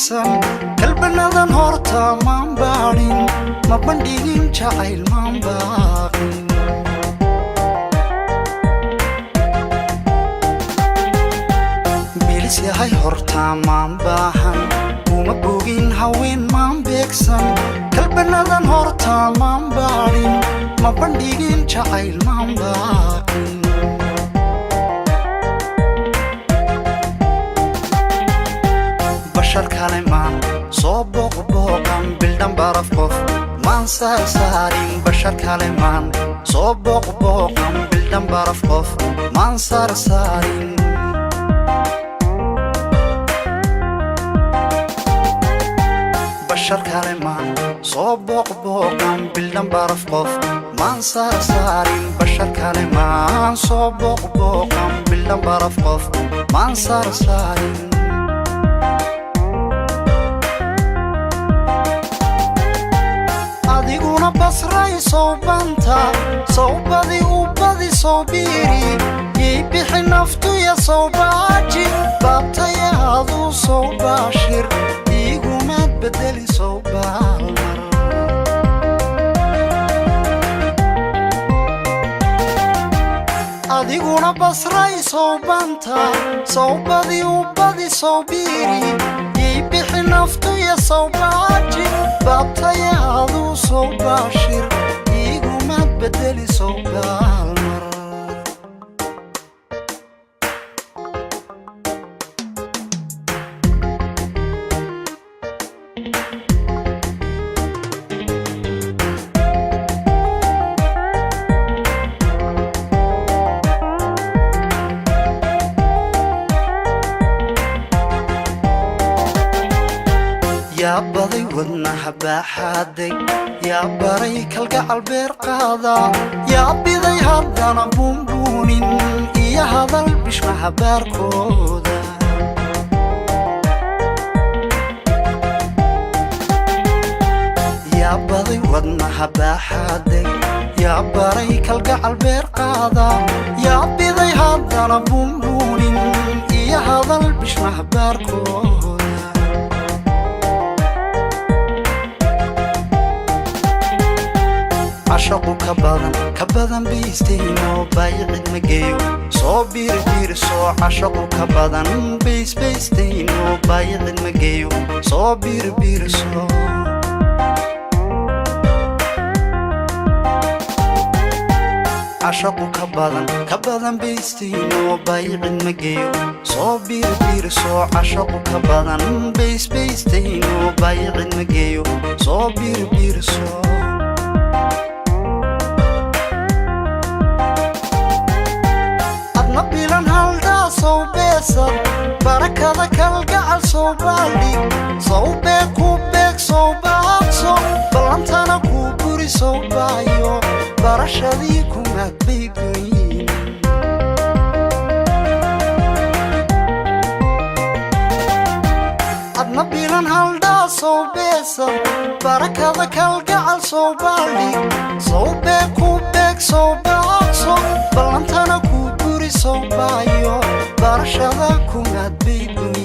beegsan. Kalbanadan horta maan baadhin, ma bandhigin jacayl, maan baaqin. Bilis yahay horta maan baahan, uma bogin haween, maan beegsan. Kalbanadan horta maan baadhin, ma bandhigin jacayl, maan baaqin. Bashar kale maan soo booqbooqan, bildhan baraf qof maan saarsaarin. Bashar kale maan soo booqbooqan, bildhan baraf qof maan saarsaarin. Bashar kale maan soo booqbooqan, bildhan baraf qof maan saarsaarin. Bashar kale maan soo booqbooqan, bildhan baraf qof maan saarsaarin. Adiguna basray sow banta, sow badi u badi, sow biiri yay bixi naftuya, sow baaji baabtayaadu, sow baashir iigumaad bedeli, sow baalmar. Adiguna basray sow banta, sow badi u badi, sow biiri yay bixi naftuya, sow baaji baabtayaadu, sow baashir iigumaad bedeli, sow baalmar. Yaa baday wadnaha baaxaadeg, yaa baray kalgacal beer qaada, yaa biday haddana buunbuunin iyo hadal bishmaha baarkooda. Yaa baday wadnaha baaxaadeg, yaa baray kalgacal beer qaada, yaa biday haddana buunbuunin iyo hadal bishmaha baarkooda. Cashaqu ka badan, ka badan baystayno, baayicid ma geeyo, soo biirbiirso. Cashaqu ka badan baysbaystayno, baayicid ma geeyo, soo biirbiirso. Cashaqu ka badan, ka badan baystayno, baayicid ma geeyo, soo biirbiirso. Cashaqu ka badan baysbaystayno, baayicid ma geeyo, soo biirbiirso. Adna bilan haldhaa sow beesad, barakada kalgacal sow baaldhig, sow beeg ku beeg, sow baaqso, ballantana kuu buri, sow baayo barashadii kumaad bay goyin. Adna bilan haldhaa sow beesad, barakada kalgacal sow baaldhig, sow beeg ku beeg, sow baaqso, ballantana kuu buri, sow baayo barashada kumaad bay goyin.